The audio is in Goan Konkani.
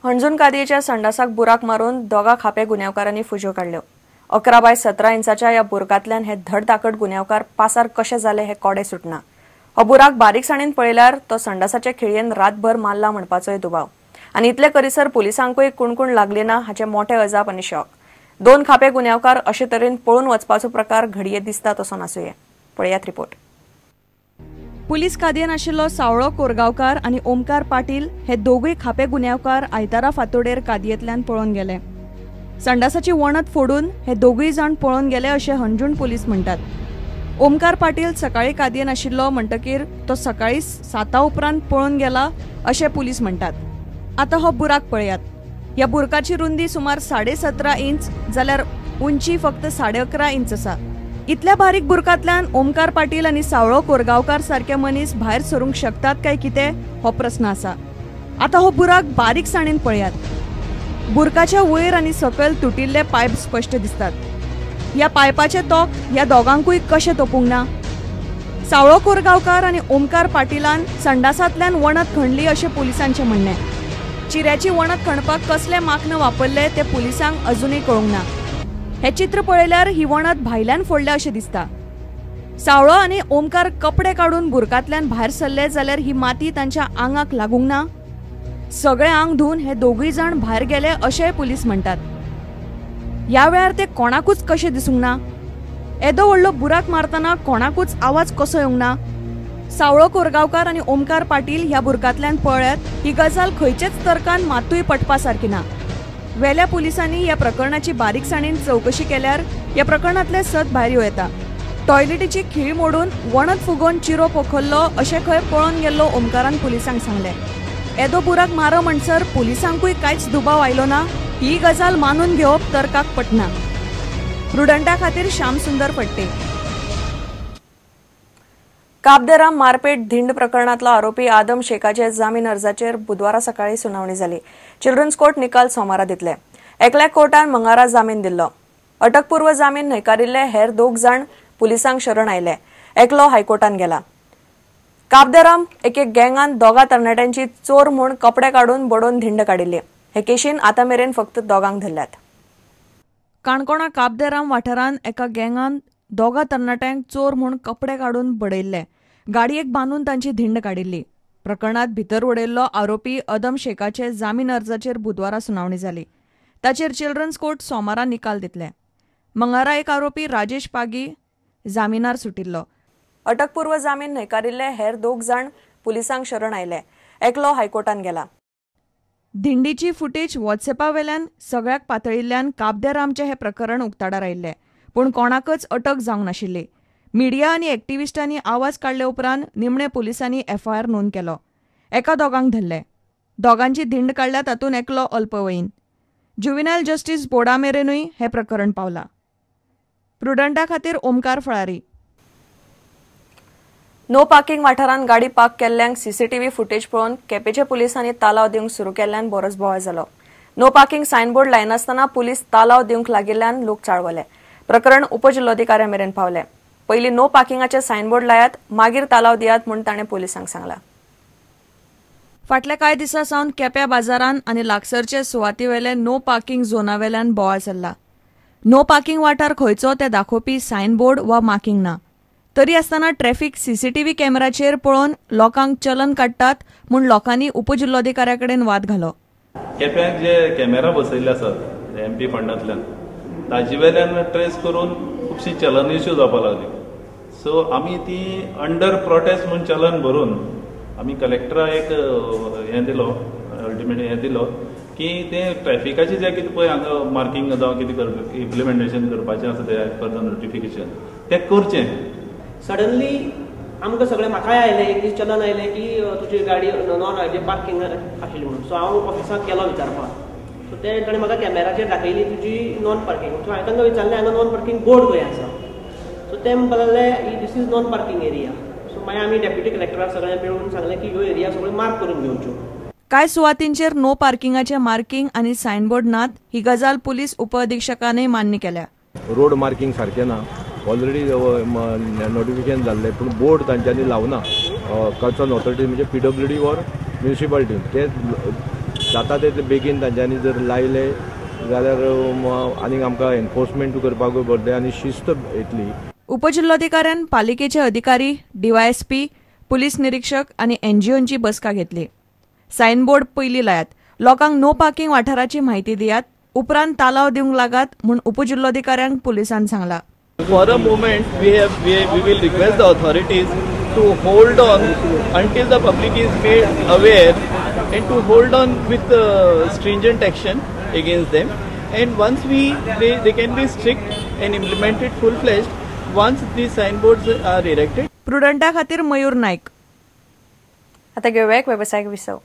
हणजूण कादयेच्या संडासाक बुराक मारून दोगा खापे गुन्यांवकारांनी फुज्यो काडल्यो. 11 बाय 17 इंचाच्या ह्या बुरकांतल्यान हे धडधाकट गुन्यांवकार पासार कशे जाले हे कोडे सुटना. हो बुराक बारीकसाणेन पळयल्यार तो संडासाच्या खिळयेन रातभर मारला म्हणपाचोय दुबाव. आनी इतले करीसर पुलिसांकूय कुणकुण लागली ना हाचें मोठे अजाप आनी शॉक. दोन खापे गुन्यांवकार अशे तरेन पळून वचपाचो प्रकार घडये दिसता तसो नासुये. पळयात रिपोर्ट. पुलीस कादयेन आशिल्लो सावळो कोरगांवकार आनी ओमकार पाटील हे दोगूय खापे गुन्यांवकार आयतारा फांतोडेर कादयेंतल्यान पळून गेले. संडासाची वणत फोडून हे दोगूय जाण पळून गेले अशें हणजूण पुलीस म्हणटात. ओमकार पाटील सकाळी कादयेन आशिल्लो म्हणटकीर तो सकाळी 7 उपरांत पळून गेला अशें पुलीस म्हणटात. आतां हो बुराक पळयात. ह्या बुरकाची रुंदी सुमार 17.5 इंच जाल्यार उंची फक्त 11.5 इंच आसा. इतल्या बारीक बुरकांतल्यान ओमकार पाटील आनी सावळो कोरगांवकार सारके मनीस भायर सरूंक शकतात काय कितें हो प्रस्न आसा. आतां हो बुराक बारीकसाणेन पळयात. बुरकाच्या वयर आनी सकयल तुटिल्ले पायप स्पश्ट दिसतात. ह्या पायपाचे तोक ह्या दोगांकूय कशें तोपूंक ना? सावळो कोरगांवकार आनी ओमकार पाटीलान संडासांतल्यान वणत खणली अशें पुलिसांचें म्हणणें. चिऱ्याची वणत खणपाक कसलें माक्न वापरलें तें पुलिसांक अजुनूय कळूंक ना. हे चित्र पळयल्यार ही वणत भायल्यान फोडल्या अशें दिसता. सावळो आनी ओमकार कपडे काडून बुरकांतल्यान भायर सरले जाल्यार ही माती तांच्या आंगाक लागूंक ना. सगळे आंग धुवन हे दोगूय जाण भायर गेले अशेंय पुलीस म्हणटात. ह्या वेळार ते कोणाकूच कशें दिसूंक ना? येदो व्हडलो बुराक मारतना कोणाकूच आवाज कसो येवंक ना? सावळो कोरगांवकार आनी ओमकार पाटील ह्या बुरकांतल्यान पळ्ळ्यात ही गजाल खंयचेच तर्कान मातूय पटपा सारकी ना. वेल्या पुलिसांनी ह्या प्रकरणाची बारीकसाणेन चवकशी केल्यार ह्या प्रकरणांतलें सत भायर येवं येता. टॉयलेटीची खिळी मोडून वणत फुगोवन चिरो पोखरलो अशें खंय पळोवन गेल्लो ओमकारान पुलिसांक सांगलें. येदो बुराक मारो म्हणसर पुलिसांकूय कांयच दुबाव आयलो ना ही गजाल मानून घेवप तर्काक पटना. प्रुडंटा खातीर श्याम सुंदर फट्टे. काबदेराम मारपेट धिंड प्रकरणातलो आरोपी आदम शेखाचे जामीन अर्जाचेर बुधवारा सकाळी सुनावणी जाली. चिल्ड्रन्स कोर्ट निकाल सोमारा दितले. एकल्या कोर्टान मंगळारा जामीन दिल्लो. अटकपूर्व जामीन न्हयकारिल्ले हेर दोग जाण पुलिसांक शरण आयले. एकलो हायकोर्टान गेला. काबदेराम एके गँगान दोगा तरणाट्यांची चोर म्हूण कपडे काडून बडोवन धिंड काडिल्ली. हे केशीन आतां मेरेन फक्त दोगांक धरल्यात. काणकोणा काबदेराम वाठारांत एका गँगान दोगा तरणाट्यांक चोर म्हूण कपडे काडून बडयल्ले. गाडयेक बांदून तांची धिंड काडिल्ली. प्रकरणात भितर उडयल्लो आरोपी अदम शेखाचे जामीन अर्जाचेर बुधवारा सुनावणी जाली. ताचेर चिल्ड्रन्स कोर्ट सोमारा निकाल दितले. मंगळारा एक आरोपी राजेश पागी जामिनार सुटिल्लो. अटकपूर्व जामीन न्हयकारिल्ले हेर दोग जाण पुलिसांक शरण आयले. एकलो हायकोर्टान गेला. धिंडीची फुटेज व्हॉट्सएपा वेल्यान सगळ्याक पातळिल्ल्यान काबदेरामचें हें प्रकरण उक्ताडार आयिल्लें, पूण कोणाकच अटक जावंक नाशिल्ली. मिडिया आनी एक्टिविस्टांनी आवाज काडले उपरांत निमणे पुलिसांनी एफआयआर नोंद केलो. एका दोगांक धरले. दोगांची धिंड काडल्या तातूंत एकलो अल्पवयीन. ज्युविनायल जस्टीस बोर्डा मेरेनूय हें प्रकरण पावलां. प्रुडंटा खातीर ओमकार फळारी. नो पार्किंग वाठारांत गाडी पार्क केल्ल्यांक सीसीटीव्ही फुटेज पळोवन केपेच्या पुलिसांनी तालाव दिवंक सुरू केल्ल्यान बरोच बोवाळ जालो. नो पार्किंग सायनबोर्ड लायनासतना पुलीस तालाव दिवंक लागिल्ल्यान लोक चाळवले. प्रकरण उपजिल्लोधिकाऱ्या मेरेन पावलें. पयलीं नो पार्किंगाचे सायनबोर्ड लायात, मागीर तालाव दियात म्हूण ताणें पुलिसांक सांगलां. फाटल्या कांय दिसां सावन केप्या बाजारांत आनी लागसरचे सुवातीवेले नो पार्किंग झोनावेल्यान बोवाळ चल्ला. नो पार्किंग वाठार खंयचो ते दाखोवपी सायनबोर्ड वा मार्किंग ना. तरी आसतना ट्रॅफिक सीसीटीव्ही कॅमेराचेर पळोवन लोकांक चलन काडटात म्हूण लोकांनी उपजिल्लोधिकाऱ्या कडेन वाद घालो. केप्यांक जे कॅमेरा बसयल्ले आसात एमपी फंडांतल्यान ताजे वेल्यान ट्रेस करून खुबशी चलन इश्यू जावपाक लागली. सो आमी ती अंडर प्रोटेस्ट म्हूण चलन भरून आमी कलेक्टरा एक हें दिलो, अल्टिमेट हें दिलो की तें ट्रॅफिकाचें जें कितें पळय हांगा मार्किंग जावं कितें इम्प्लिमेंटेशन करपाचें आसा तें एज पर the notification तें करचें. सडनली आमकां सगळें म्हाकाय आयलें एक दीस चलन आयलें की तुजी गाडी नॉन पार्किंग आशिल्ली म्हणून. सो हांव ऑफिसाक गेलो विचारपाक. सो ते ताणें म्हाका कॅमेराचेर दाखयली तुजी नॉन पार्किंग. सो हांवें तांकां विचारलें हांगा नॉन पार्किंग बोर्ड खंय आसा. सो ते म्हणपाक लागले this is non parking area. So मागीर आमी डेप्युटी कलेक्टराक सगळें मेळून सांगलें की ह्यो एरिया सगळ्यो मार्क करून घेवच्यो. कांय सुवातींचेर नो पार्किंगाचें मार्किंग आनी सायनबोर्ड नात ही गजाल पुलीस उपअधिक्षकानय मान्य केल्या. रोड मार्किंग सारकें ना, ऑलरेडी नोटिफिकेशन जाल्लें, पूण बोर्ड तांच्यांनी लावना. कन्सर्न ऑथॉरिटी म्हणजे पीडब्ल्यूडी ऑर म्युनिसिपालिटी ते जाता तितले बेगीन तांच्यांनी जर लायले जाल्यार आनीक आमकां एनफोर्समेंट करपाकूय बरें आनी शिस्त येतली. उपजिल्लोधिकाऱ्यान पालिकेचे अधिकारी, डीवायएसपी, पुलीस निरीक्षक आनी एनजीओंची बसका घेतली. सायनबोर्ड पयलीं लायात, लोकांक नो पार्किंग वाठाराची म्हायती दियात, उपरांत तालाव दिवंक लागात म्हूण उपजिल्लोधिकाऱ्यांक पुलिसांनी सांगला. For a moment, we will request the authorities to hold on until the public is made aware and to hold on with stringent action against them. And once they can be strict and implemented full-fledged once these signboards are erected. प्रुडंटा खातीर मयूर नाईक. आता घेऊया एक व्यावसायिक विसव.